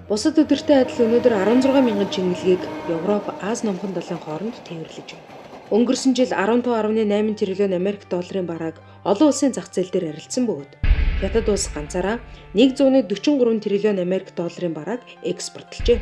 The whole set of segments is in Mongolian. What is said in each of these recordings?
Бусад өдөртэй адил өнөөдөр 16 мянган чингэлгийг Европ, Ази номхон далайн хооронд тээвэрлэж байна. Өнгөрсөн жил 15.8 триллион Америк долларын барааг олон улсын зах зээл дээр арилжсан бөгөөд Хятад улс ганцаараа 143 триллион Америк долларын барааг экспортлжээ.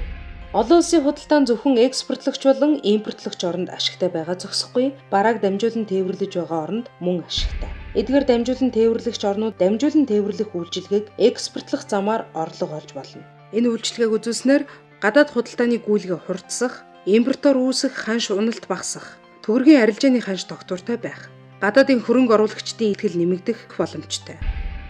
Олон улсын худалдаан зөвхөн экспортлогч болон импортлогч оронд ашигтай байгаа зогсохгүй, барааг дамжуулан тээвэрлэж байгаа оронд мөн ашигтай. Эдгээр дамжуулан тээвэрлэгч орнууд дамжуулан тээвэрлэх үйлчилгээг экспортлох замаар орлого олж болно. Энэ үйлчилгээг үзүүлснээр гадаад худалдааны гүйлгээ хурдсах, импортоор үүсэх ханш уналт багасах, төгрөгийн арилжааны ханш тогтвортой байх, гадаадын хөрөнгө оруулагчдын итгэл нэмэгдэх боломжтой.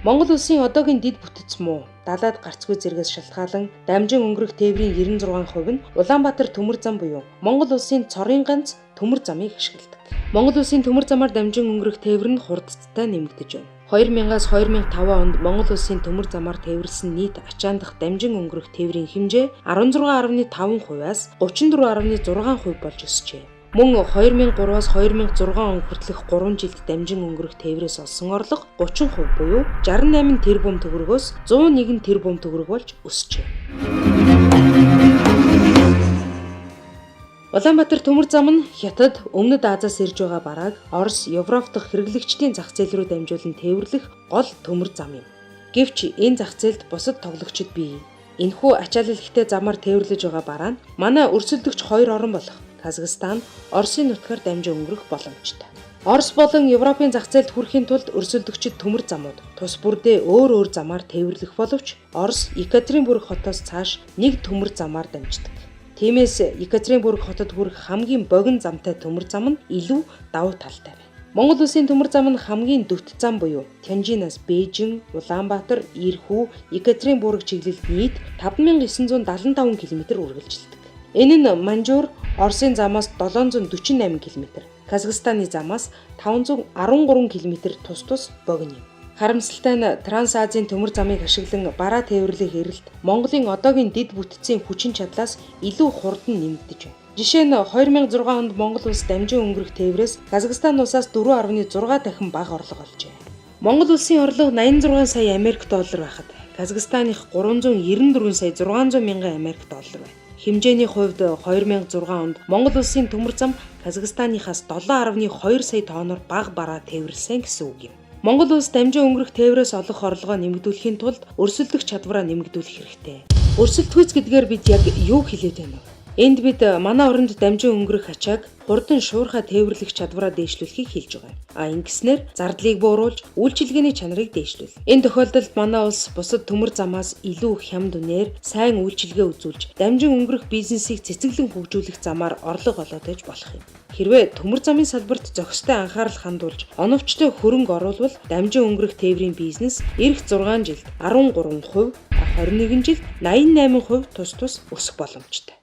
Монгол улсын одоогийн дэд бүтэц муу, далайд гарцгүй зэргээс шалтгаалan дамжин өнгөрөх тээврийн 96% нь Улаанбаатар төмөр зам буюу Монгол улсын цорын ганц төмөр замыг ашигладаг. Монгол улсын төмөр замаар дамжин өнгөрөх тээвэр нь хурдцтай нэмэгдэж байна. 2000-аас 2005 онд Монгол улсын төмөр замаар тээвэрлсэн нийт ачаан дахь дамжин өнгөрөх тээврийн хэмжээ 16.5%-аас 34.6% болж өсжээ. Мөн 2003-аас 2006 он хүртэлх 3 жилд дамжин өнгөрөх тээврээс олсон орлого 30% буюу 68 тэрбум төгрөгөөс 101 тэрбум төгрөг болж өсжээ. Улаанбаатар төмөр зам нь Хятад, Өмнөд Азиас ирж байгаа барааг Орос, Европ дахь хэрэглэгчдийн зах зээл рүү дамжуулан тээвэрлэх гол төмөр зам юм. Гэвч энэ зах зээлд бусад тоглогчид бий. Энэхүү ачаал хэлхтэй замаар тээвэрлэж байгаа бараа нь манай өрсөлдөгч хоёр орон болох Казахстан, Оросын нутгаар дамжин өнгөрөх боломжтой. Орос болон Европын зах зээлд хүрэхийн тулд өрсөлдөгчид төмөр замууд тус бүрдээ өөр өөр замаар тээвэрлэх боловч Орос Екатеринбург хотоос цааш нэг төмөр замаар дамждаг. Тиймээс Екатеринбург хотод хүрэх хамгийн богино замтай төмөр зам нь илүү давуу талтай байна. Монгол улсын төмөр зам нь хамгийн дөт зам буюу Тянжинаас Бээжин, Улаанбаатар, Ирхүү, Екатеринбург чиглэлд нийт 5975 км үргэлжилдэг. Энэ нь Манжуур, Оросын замаас 748 км, Казахстаны замаас 513 км тус тус богино юм. Харамсалтай нь Транс-Азийн төмөр замыг ашиглан бараа тээвэрлэх эрэлт Монголын одоогийн дэд бүтцийн хүчин чадлаас илүү хурдан нэмэгдэж байна. Жишээ нь 2006 онд Монгол улс дамжин өнгөрөх тээврээс Казахстан улсаас 4.6 дахин бага орлого олжээ. Монгол улсын орлого 86 сая Америк доллар байхад Казахстаных 394 сая 600 мянган Америк доллар байна. Хэмжээний хувьд 2006 онд Монгол улсын төмөр зам Казахстаныхаас 7.2 сая тонноор бага бараа тээвэрлсэн гэсэн үг юм. Монгол улс дамжин өнгөрөх тээврээс олох орлогоо нэмэгдүүлэхийн тулд өрсөлдөх чадвараа нэмэгдүүлэх хэрэгтэй. Өрсөлдөхүйц гэдгээр бид яг юу хэлээд байна вэ? Энд бид манай оронд дамжин өнгөрөх ачааг хурдан шуурхай тээвэрлэх чадвараа дээшлүүлэхийг хэлж байгаа юм. А ингэснээр зардлыг бууруулж, үйлчилгээний чанарыг дээшлүүлнэ. Энэ тохиолдолд манай улс бусад төмөр замаас илүү хямд үнээр сайн үйлчилгээ үзүүлж, дамжин өнгөрөх бизнесийг цэцэглэн хөгжүүлэх замаар орлого олоод байж болох юм. Хэрвээ төмөр замын салбарт зохистой анхаарал хандуулж, оновчтой хөрөнгө оруулвал дамжин өнгөрөх тээврийн бизнес ирэх 6 жилд 13%, 21 жилд 88% тус тус өсөх боломжтой.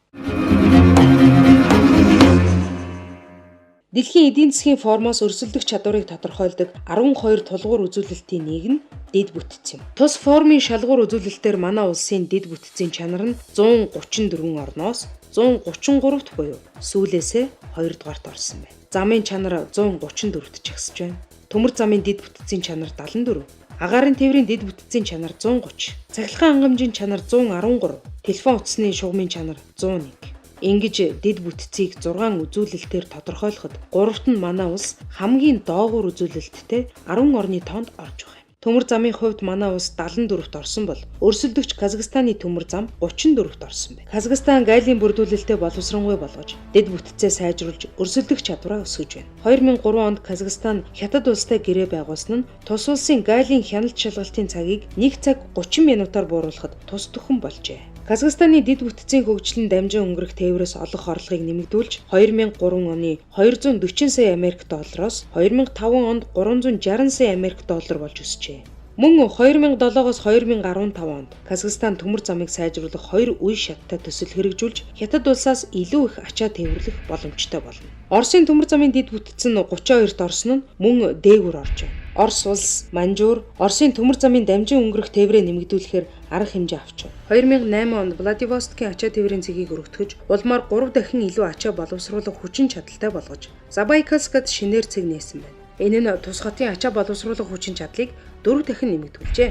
Дэлхийн эдийн засгийн форумоос өрсөлдөх чадварыг тодорхойлдог 12 тулгуур үзүүлэлтийн нэг нь дэд бүтц юм. Тус форумын шалгуур үзүүлэлтээр манай улсын дэд бүтцийн чанар нь 134 орноос 133-т буюу сүүлээсээ 2 дугаарт орсон байна. Замын чанар 134-т чагсаж байна. Төмөр замын дэд бүтцийн чанар 74, агаарын тээврийн дэд бүтцийн чанар 130, цахилгаан хангамжийн чанар 113, телефон утасны шугамын чанар 101. Ингэж дэд бүтцийг 6 үзүүлэлтээр тодорхойлоход 3-т нь манай улс хамгийн доогуур үзүүлэлттэй 10 орны тоонд орж байгаа юм. Төмөр замын хувьд манай улс 74-т орсон бол өрсөлдөгч Казахстаны төмөр зам 34-т орсон байна. Казахстан гайлийн бүрдүүлэлтээ боловсронгуй болгож, дэд бүтцээ сайжруулж өрсөлдөх чадвараа өсгөж байна. 2003 онд Казахстан Хятад улстай гэрээ байгуулсан нь тус улсын гайлийн хяналт шалгалтын цагийг 1 цаг 30 минутаар бууруулахад тус төхөн болжээ. Казахстаны дэд бүтцийн хөгжил нь дамжин өнгөрөх тээврээс олох орлогыг нэмэгдүүлж 2003 оны 240 сая Америк доллароос 2005 онд 360 сая Америк доллар болж өсжээ. Мөн 2007-оос 2015 онд Казахстан төмөр замыг сайжруулах хоёр үе шаттай төсөл хэрэгжүүлж Хятад улсаас илүү их ачаа тээвэрлэх боломжтой болно. Оросын төмөр замын дэд бүтц нь 32-т орсон нь мөн дээгүүр орж байна. Орос улс, Манжуур, Оросын төмөр замын дамжин өнгөрөх тээврээ нэмэгдүүлэхээр арга хэмжээ авч байна. 2008 онд Владивостокийн ачаа тээврийн цэгийг өргөтгөж, улмаар 3 дахин илүү ачаа боловсруулах хүчин чадалтай болгож, Забайкальскад шинээр цэг нээсэн байна. Энэ нь тус хотын ачаа боловсруулах хүчин чадлыг 4 дахин нэмэгдүүлжээ.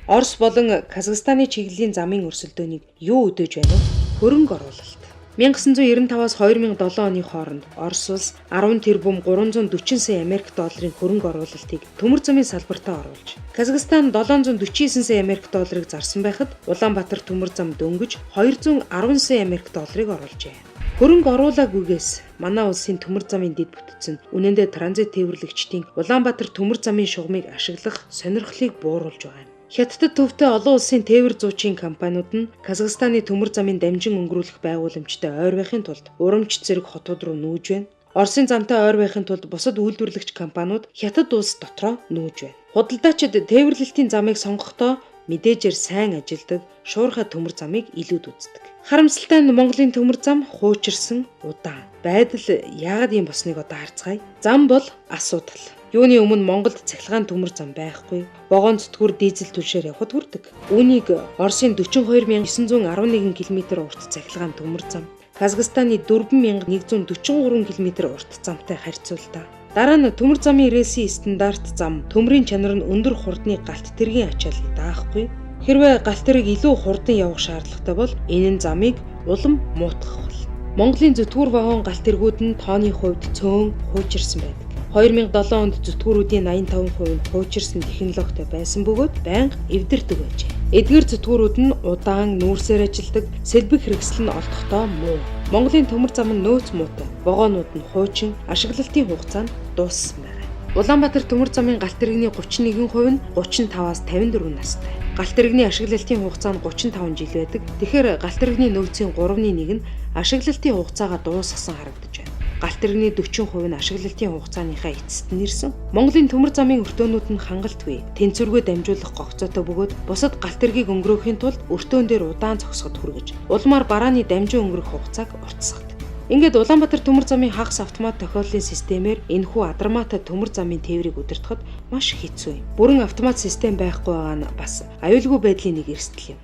Орос болон Казахстаны чиглэлийн замын өрсөлдөөнийг юу өдөөж байна вэ? Хөрөнгө оруулалт. 1995-аас 2007 оны хооронд Орос улс 10 тэрбум 340 сая Америк долларын хөрөнгө оруулалтыг төмөр замын салбартаа оруулж, Казахстан 749 сая Америк долларыг зарсан байхад Улаанбаатар төмөр зам дөнгөж 210 сая Америк долларыг оруулжээ. Хөрөнгө оруулаагүйгээс манай улсын төмөр замын дэд бүтэц нь үнэндээ транзит тээвэрлэгчдийн Улаанбаатар төмөр замын шугамыг ашиглах сонирхлыг бууруулж байгаа юм. Хятадд төвтэй олон улсын тээвэр зуучийн компаниуд нь Казахстаны төмөр замын дамжин өнгөрүүлэх байгууламжтай ойр байхын тулд урамч зэрэг хотууд руу нүүж байна. Оросын замтай ойр байхын тулд бусад үйлдвэрлэгч компаниуд Хятад улс дотроо нүүж байна. Худалдаачид тээвэрлэлтийн замыг сонгохдоо мэдээжээр сайн ажилдаг шуурхай төмөр замыг илүүд үздэг. Харамсалтай нь Монголын төмөр зам хуучирсан удаан. Байдал яагаад ийм болсныг одоо харцгаая. Зам бол асуудал. Юуны өмнө Монголд цахилгаан төмөр зам байхгүй. Вагон зүтгүүр дизель түлшээр явхад хүрдэг. Үүнийг Оросын 42911 км урт цахилгаан төмөр зам, Казахстаны 4143 км урт замтай харьцуултаа. Дараа нь төмөр замын рельсийн стандарт зам төмрийн чанар нь өндөр хурдны галт тэргийн ачааллыг даахгүй. Хэрвээ галт тэрэг илүү хурдан явах шаардлагатай бол энэ нь замыг улам муутгах болно. Монголын зүтгүүр вагон галт тэргүүд нь тооны хувьд цөөн хуучирсан байдаг. 2007 онд зүтгүүрүүдийн 85% нь хуучирсан технологитой байсан бөгөөд байнга эвдэрдэг байжээ. Эдгээр зүтгүүрүүд нь удаан нүүрсээр ажилладаг, сэлбэг хэрэгсэл нь олдохдоо муу. Монголын төмөр зам нь нөөц муутай, вагонууд нь хуучин, ашиглалтын хугацаа нь дууссан байна. Улаанбаатар төмөр замын галт тэрэгний 31% нь 35-аас 54 настай. Галт тэрэгний ашиглалтын хугацаа нь 35 жил байдаг. Тэгэхээр галт тэрэгний нөөцийн 3.1 нь ашиглалтын хугацаагаа дуусгасан харагдаж байна. Галт тэрэгний 40% нь ашиглалтын хугацааныхаа эцэст нь ирсэн. Монголын төмөр замын өртөөнүүд нь хангалтгүй. Тэнцвэргүй дамжуулах гогцоотой бөгөөд бусад галт тэргийг өнгөрөөхийн тулд өртөөн дээр удаан зогсоход хүргэж, улмаар барааны дамжин өнгөрөх хугацааг уртасгадаг. Ингээд Улаанбаатар төмөр замын хагас автомат тохиоллын системээр энэхүү адармаатай төмөр замын тээврийг удирдахад маш хэцүү юм. Бүрэн автомат систем байхгүй байгаа нь бас аюулгүй байдлын нэг эрсдэл юм.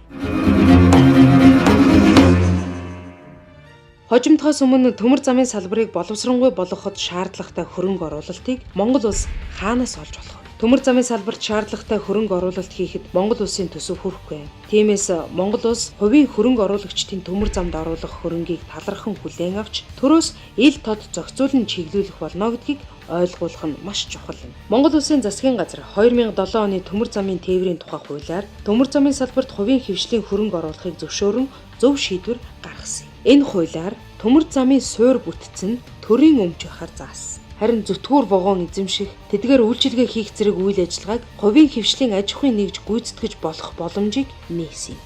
Хожимдохоос өмнө төмөр замын салбарыг боловсронгүй болгоход шаардлагатай хөрөнгө оруулалтыг Монгол улс хаанаас олж болох вэ? Төмөр замын салбарт шаардлагатай хөрөнгө оруулалт хийхэд Монгол улсын төсөв хүрэхгүй. Тиймээс Монгол улс хувийн хөрөнгө оруулагчдын төмөр замд оруулах хөрөнгийг талархан хүлээн авч төрөөс ил тод зохицуулан чиглүүлэх болно гэдгийг ойлгуулах нь маш чухал юм. Монгол улсын засгийн газар 2007 оны төмөр замын тээврийн тухай хуулиар төмөр замын салбарт хувийн хвшлийн хөрөнгө оруулахыг зөвшөөрөн зөв шийдвэр гаргасан юм. Энэ хуулиар төмөр замын суур бүтэц нь төрийн өмч байхаар заасан. Харин зүтгүүр вагон эзэмших, тэдгээр үйлчилгээ хийх зэрэг үйл ажиллагааг хувийн хвшлийн аж ахуйн нэгж гүйцэтгэж болох боломжийг нээсэн юм.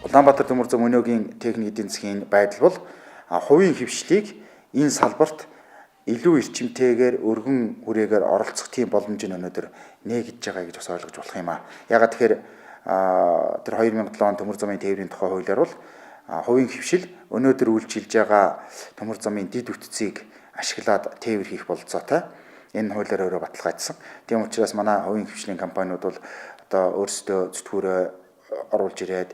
Улаанбаатар төмөр зам өнөөгийн техник эдийн засгийн байдал бол хувийн хвшлийг энэ салбарт илүү эрчимтэйгээр өргөн хүрээгээр оролцох тийм боломж нь өнөөдөр нээгдэж байгаа гэж бас ойлгож болох юм аа. Ягаад тэгэхээр тэр 2007 он төмөр замын тээврийн тухай хуулиар бол хувийн хвшил өнөөдөр үйлчилж байгаа төмөр замын дэд бүтцийг ашиглаад тээвэр хийх бололцоотой. Энэ хуулиар өөрөө баталгаажсан. Тийм учраас манай хувийн хвшлийн компаниуд бол одоо өөрсдөө зүтгүүрээ оруулж ирээд,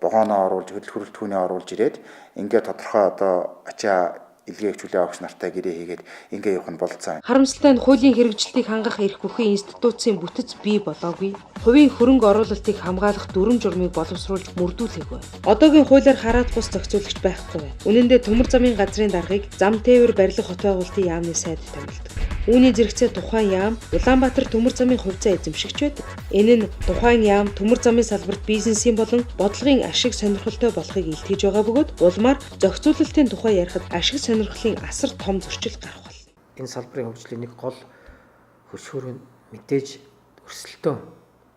вагоноо оруулж, хөдөлгөөрөлтгүүнээ оруулж ирээд ингээд тодорхой одоо ачаа илгээх чөлөө авахч нартай гэрээ хийгээд ингээ явах нь бололцоо. Харамсалтай нь хуулийн хэрэгжилтийг хангах эрх бүхий институцийн бүтэц бий болоогүй. Хувийн хөрөнгө оруулалтыг хамгаалах дүрэм журмыг боловсруулж мөрдүүлээгүй. Одоогийн хуулиар хараат бус зохицуулагч байхгүй байна. Үнэн дээр төмөр замын газрын даргыг зам тээвэр барилга хот байгуулалтын яамны сайд томилдог. Үүний зэрэгцээ тухайн яам Улаанбаатар төмөр замын хувьцаа эзэмшигч байдаг. Энэ нь тухайн яам төмөр замын салбарт бизнесийн болон бодлогын ашиг сонирхолтой болохыг илтгэж байгаа бөгөөд улмаар зохицуулалтын тухай ярихад ашиг сонирхлын асар том зөрчил гарах болно. Энэ салбарын хөгжлийн нэг гол хөшөөр нь мэдээж өрсөлдөөн.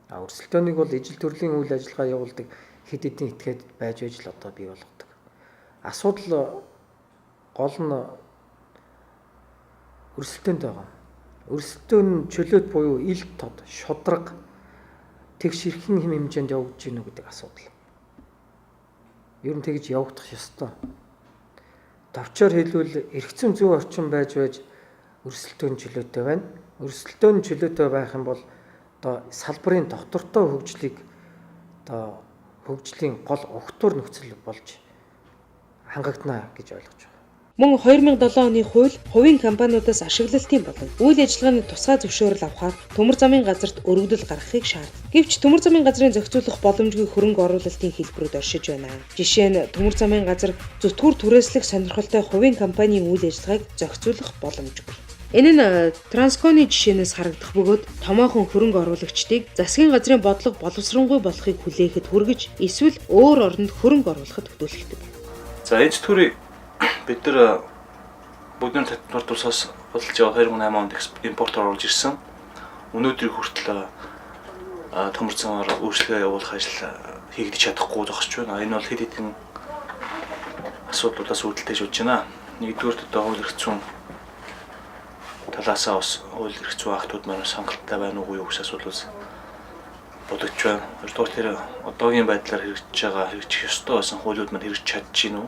Өрсөлдөөнийг бол ижил төрлийн үйл ажиллагаа явуулдаг хэд хэдэн этгээд байж байж л одоо бий болгодог. Асуудал гол нь өрсөлдөөнд байгаа. Өрсөлдөөн нь чөлөөт буюу ил тод, шудраг тэгш эрхэн хэм хэмжээнд явагдаж гинүү гэдэг асуудал. Ер нь тэгж явагдах ёстой. Товчоор хэлбэл эргэцэн зүйн орчин байж байж өрсөлдөөн чөлөөтэй байна. Өрсөлдөөн чөлөөтэй байх юм бол одоо салбарын доктортой хөгжлийг одоо хөгжлийн гол угтвар нөхцөл болж хангагдана гэж ойлгож байна. Мөн 2007 оны хууль хувийн компаниудаас ашиглалтын болон үйл ажиллагааны тусгай зөвшөөрөл авахар төмөр замын газарт өргөдөл гаргахыг шаарддаг. Гэвч төмөр замын газрын зохицуулах боломжгүй хөрөнгө оруулалтын хэлбэрүүд оршиж байна. Жишээ нь төмөр замын газар зүтгүүр түрээслэх сонирхолтой хувийн компанийн үйл ажиллагааг зохицуулах боломжгүй. Энэ нь Трансконы жишээнээс харагдах бөгөөд томоохон хөрөнгө оруулагчдыг засгийн газрын бодлого боловсронгүй болохыг хүлээхэд хүргэж эсвэл өөр оронд хөрөнгө оруулахад хөдөлгдөг. За энэ зүтгүүрийг бид нар бүгдийн татвар тусаас худалдаж аваад 2008 онд импортоор оруулж ирсэн. Өнөөдрийг хүртэл төмөр замаар үйлчилгээ явуулах ажил хийгдэж чадахгүй зогсож байна. Энэ бол хэд хэдэн асуудлуудаас үүдэлтэй болж байна. Нэгдүгээр одоо хууль эрх зүйн талаасаа бас хууль эрх зүйн актууд маань хангалттай байна уугүй юу гэсэн асуудлууд бодогдож байна. Хоёрдугаар тэр одоогийн байдлаар хэрэгжиж байгаа хэрэгжих ёстой байсан хуулиуд маань хэрэгжиж чадж гин үү?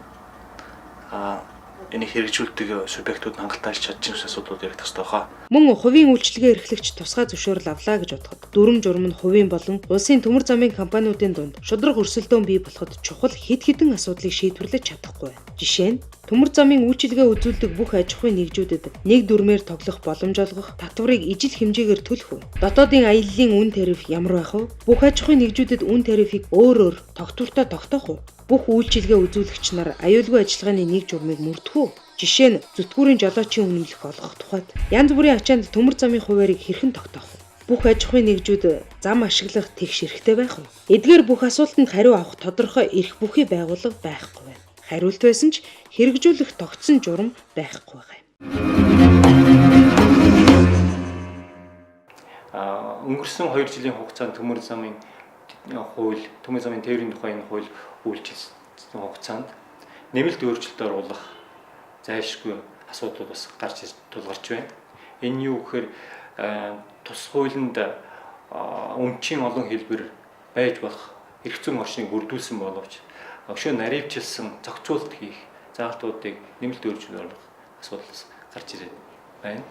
Энийг хэрэгжүүлдэг субъектууд нь хангалттай ажиллаж чадж байгаа асуудлууд яригдах хэрэгтэй баха. Мөн хувийн үйлчилгээ эрхлэгч тусгай зөвшөөрөл авлаа гэж бодоход дүрэм журам нь хувийн болон улсын төмөр замын компаниудын дунд шударга өрсөлдөөн бий болоход чухал хэд хэдэн асуудлыг шийдвэрлэж чадахгүй байна. Жишээ нь төмөр замын үйлчилгээ үзүүлдэг бүх аж ахуйн нэгжүүдэд нэг дүрмээр тоглох боломж олгох, татварыг ижил хэмжээгээр төлөх үү? Дотоодын аяллын үн тариф ямар байх вэ? Бүх аж ахуйн нэгжүүдэд үн тарифыг өөр өөр тогтвортой тогтоох уу? Бүх үйлчилгээ үзүүлэгч нар аюулгүй ажиллагааны нэг журмыг мөрдөх үү? Жишээ нь зүтгүүрийн жолоочийн үнэмлэх олгох тухайд янз бүрийн ачаанд төмөр замын хуваарийг хэрхэн тогтоох вэ? Бүх аж ахуйн нэгжүүд зам ашиглах тэгш эрхтэй байх уу? Эдгээр бүх асуултанд хариу авах тодорхой эрх бүхий байгууллага байхгүй байна. Хариулт байсан ч хэрэгжүүлэх тогтсон журам байхгүй байгаа юм. Өнгөрсөн 2 жилийн хугацаанд төмөр замын хууль, төмөр замын тээврийн тухай энэ хууль үйлчилсэн хугацаанд нэмэлт өөрчлөлт оруулах зайлшгүй асуудлууд бас гарч тулгарч байна. Энэ юу гэхээр тус хуулинд өмчийн олон хэлбэр байж болох эрх зүйн орчныг бүрдүүлсэн боловч өшөө наривчилсан зохицуулалт хийх заалтуудыг нэмэлт өөрчлөлт оруулах асуудал бас гарч ирээд байна.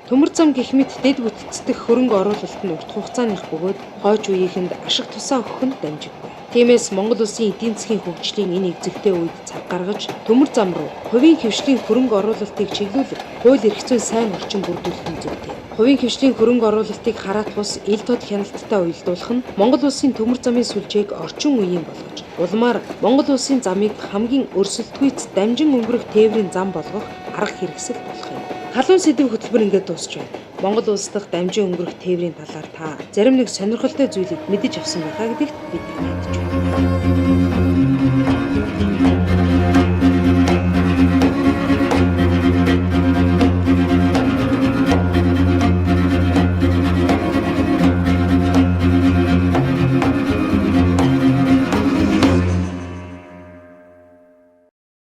Төмөр зам гэх мэт дэд бүтцдэх хөрөнгө оруулалт нь урт хугацааных бөгөөд хойч үеийнхэнд ашиг тусаа өгөх нь дамжиггүй. Тиймээс Монгол улсын эдийн засгийн хөгжлийн энэ эгзэгтэй үед цаг гаргаж төмөр зам руу хувийн хвшлийн хөрөнгө оруулалтыг чиглүүлэх хууль эрх зүйн сайн орчин бүрдүүлэх нь зүйтэй. Хувийн хвшлийн хөрөнгө оруулалтыг хараат бус ил тод хяналттай уялдуулах нь Монгол улсын төмөр замын сүлжээг орчин үеийн болгож улмаар Монгол улсын замыг хамгийн өрсөлдөхүйц дамжин өнгөрөх тээврийн зам болгох арга хэрэгсэл болох юм. Халуун сэдэв хөтөлбөр ингээд дуусч байна. Монгол улс дахь дамжин өнгөрөх тээврийн талаар та зарим нэг сонирхолтой зүйлийг мэдэж авсан байхаа гэдэгт бид найдаж байна.